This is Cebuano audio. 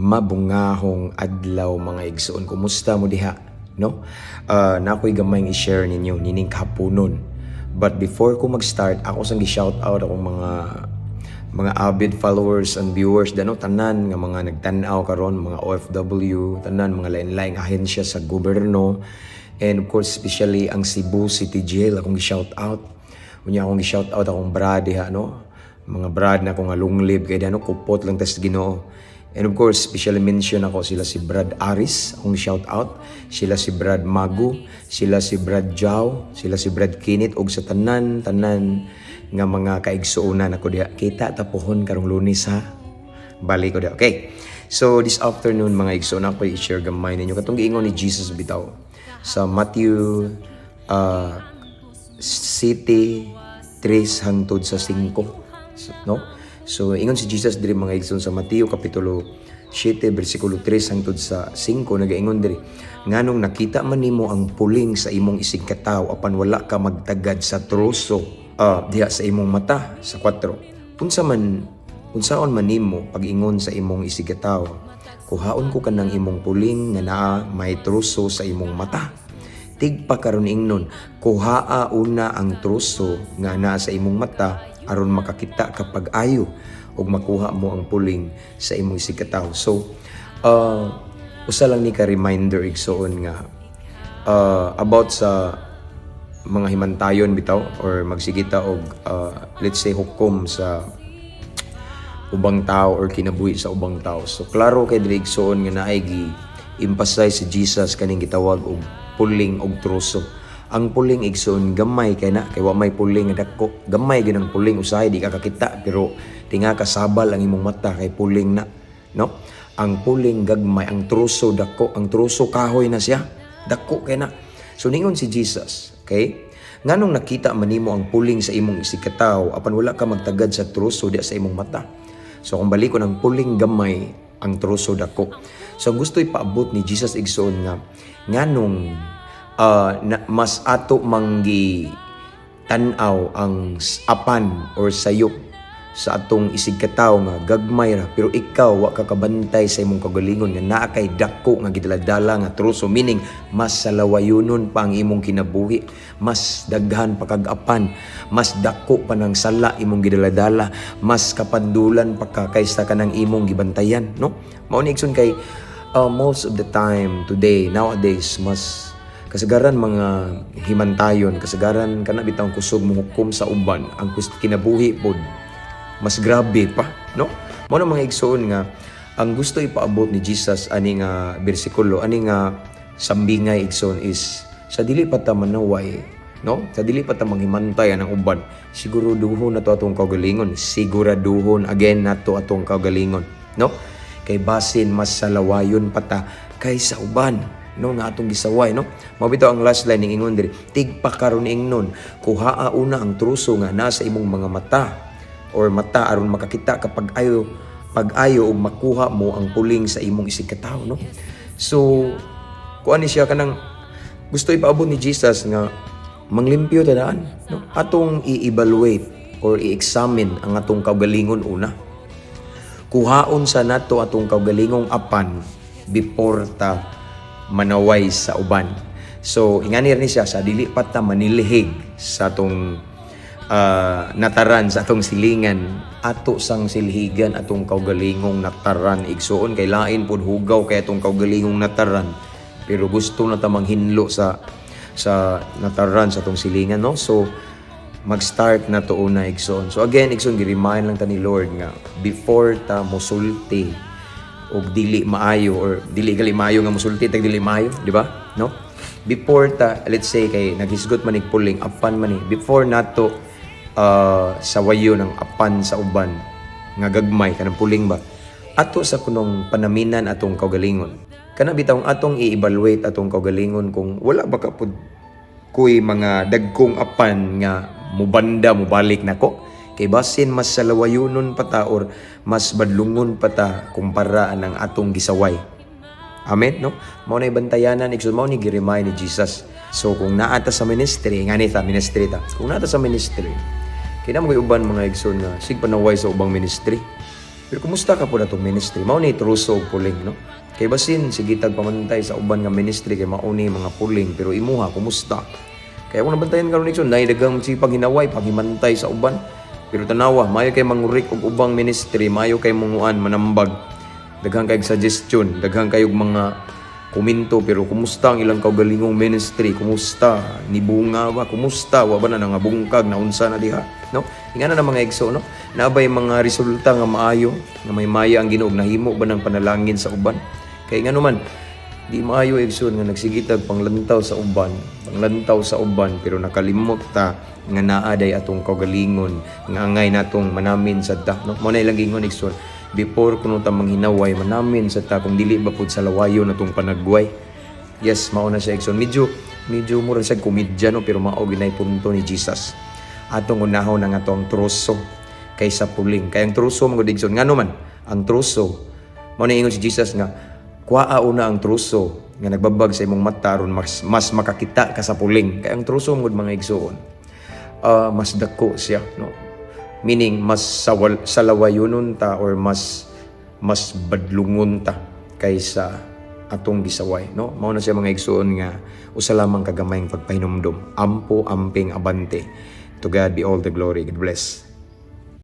Mabungahong adlaw, mga igsoon. Kumusta mo diha, no? Na ako'y gamay i-share ninyo nining kahaponon. But before ko mag-start, ako sang gi-shout out akong mga avid followers and viewers dano, tanan nga mga nagtan-aw karon, mga OFW, tanan mga lain-laing ahensya sa gobyerno, and of course, especially ang Cebu City Jail akong gi-shout out. Unya akong gi-shout out akong brad diha, no, mga brad na akong nga lunglib kay dano, kupot lang tas Ginoo. And of course, specially mention ako sila si Brad Aris, akong shout out, sila si Brad Magu, sila si Brad Jow, sila si Brad Kinit, ug sa tanan tanan nga mga kaigsuonan ako diha. Kita ta pohon karong Lunes, ha. Balik ko diha. Okay. So this afternoon, mga igsoon, ako i-share gamay ninyo katong giingon ni Jesus bitaw sa Matthew 7, 3 hangtod sa 5, so, no? So ingon si Jesus diri, mga igsoon, sa Mateo kapitulo 7 bersikulo 3 hangtod sa 5, nagaingon diri, "Nganong nakita man nimo ang puling sa imong isigkatawo apan wala ka magtagad sa troso diha sa imong mata?" Sa 4, "Unsa man unsaon man nimo pag-ingon sa imong isigkatawo, 'Kuhaon ko kanang imong puling,' nga naa may troso sa imong mata? Tigpa karon ingnon, kuhaa una ang troso nga naa sa imong mata aron makakita ka pag-ayo ug makuha mo ang puling sa imong isigkatawo." So, usa lang ni ka reminder, igsoon, nga about sa mga himantayon bitaw or magsigita og let's say hukom sa ubang tao or kinabuhi sa ubang tao. So klaro kay diri, igsoon, nga naay gi emphasize si Jesus kaning gitawag og puling og troso. Ang puling, igsoon, gamay kay na, kay wa may puling nga dako. Gamay gyud ang puling, usahay di ka kakita pero tinga ka sabal ang imong mata kay puling na, no? Ang puling gagmay, ang troso dako, ang troso kahoy na siya. Dako kay na. So ningon si Jesus, okay? "Nganong nakita man nimo ang puling sa imong isigkatawo apan wala ka magtagad sa troso diya sa imong mata?" So kung balikon, ang puling gamay, ang troso dako. So ang gusto ipaabot ni Jesus, igsoon, nga nganong na, mas ato manggi tan-aw ang apan or sayop sa atong isigkatawo nga gagmay ra, pero ikaw wa ka kabantay sa imong kaugalingon nga naa kay dako nga gidaladala nga troso, meaning mas salawayunon pa ang imong kinabuhi, mas daghan pa kag apan, mas dako pa ng sala imong gidaladala, mas kapandulan pa ka kaysa kanang imong gibantayan, no? Mao ni, igsoon, kay most of the time today, nowadays, mas kasagaran mga himantayon, kasagaran kana bitawng kusog mo hukom sa uban, ang kinabuhi pod mas grabe pa, no? Mao na, mga igsoon, nga ang gusto ipaabot ni Jesus ani nga bersikulo, ani nga sambingay, igsoon, is sa dili pa ta manaway, no? Sa dili pa ta manghimantay anang uban, siguraduhon nato atong kaugalingon, siguraduhon again nato atong kaugalingon, no? Kay basin mas salawayon pa ta kaysa uban, no, nga atong gisaway, no? Mao bitaw ang last line ning ingon diri, "Tigpa karon ingnon, kuhaa una ang truso nga nasa imong mga mata or mata aron makakita ka pag-ayo ug makuha mo ang puling sa imong isigkatawo," no? So kuan ni siya, kanang gusto ipaabot ni Jesus nga manglimpyo ta daan, no? Atong i-evaluate or i-examine ang atong kaugalingon una. Kuhaon sa nato atong kaugalingong apan before ta manaway sa uban. So ingani ni siya, sa dili pa ta manilhig sa atong nataran sa atong silingan, ato sang silhigan atong kaugalingong nataran, igsuon, kay lain pod hugaw kay atong kaugalingong nataran, pero gusto na ta manghinlo sa nataran sa atong silingan, no? So mag-start na to una, igsoon. So again, igsoon, gi-remind lang ta ni Lord nga before ta mosulti og dili maayo or dili gali maayo nga mosulti tag dili maayo, di ba, no? Before ta, let's say kay naghisgot man puling, apan man ni, before nato sawayo ng apan sa uban nga gagmay kanang puling ba, ato sa kunong panaminan atong kaugalingon. Kana bitawng atong i-evaluate atong kaugalingon kung wala ba ka pud kuy mga dagkong apan nga mubanda mubalik nako, kay basin mas salawayunon pa ta or mas badlungon pa ta kumpara ang atong gisaway. Amen, no? Mao na bantayanan, igsoon, mao ni gi-remind ni Jesus. So kung naa ta sa ministry, ngani ta ministry ta. Kung naa ta sa ministry, kay naa mo uban, mga igsoon, nga sig panaway sa ubang ministry. Pero kumusta ka pod atong ministry? Mao ni truso og puling, no? Kay basin sige tag pamantay sa uban nga ministry kay mao ni mga puling, pero imuha kumusta? Kaya kung nabantayan karon, Nixon, nay daghang si paghinaway, paghimantay sa uban. Pero tanawa, maayo kay mangurik og ubang ministry, maayo kay munguan manambag. Daghang kay suggestion, daghang kayog mga komento, pero kumusta ang ilang kaugalingong ministry? Kumusta? Nibunga ba? Kumusta? Wa ba na nangabungkag na unsa na diha, no? Ingana na, mga igsoon, no? Naa bay mga resulta nga maayo nga may maya ang Ginoo, nahimo ba ng panalangin sa uban? Kay ngano man di maayo, igsoon, nga nagsigitag panglantaw sa uban, pero nakalimot ta nga naa day atong kaugalingon nga angay natong manamin sa ta, no? Mao na ilang giingon, igsoon, before kuno ta manghinaway, manamin sa ta kung dili ba pud sa lawayo natong panagway. Yes, mao na siya, igsoon. Medyo medyo mura siya komedya, no? Pero mao ginay punto ni Jesus. Atong unahon ang atong troso kaysa puling. Kay ang troso man gud, igsoon, ngano man ang troso, mao na ingon si Jesus nga kuhaa una ang troso nga nagbabag sa imong mata aron mas makakita ka sa puling. Kay ang troso man gud, mga igsoon, mas dako siya, no? Meaning mas sawal, salawayonon ta or mas badlungon ta kaysa atong gisaway, no? Mao na siya, mga igsoon, nga usa lamang kagamayng pagpahinumdom. Ampo, amping, abante. To God be all the glory. God bless.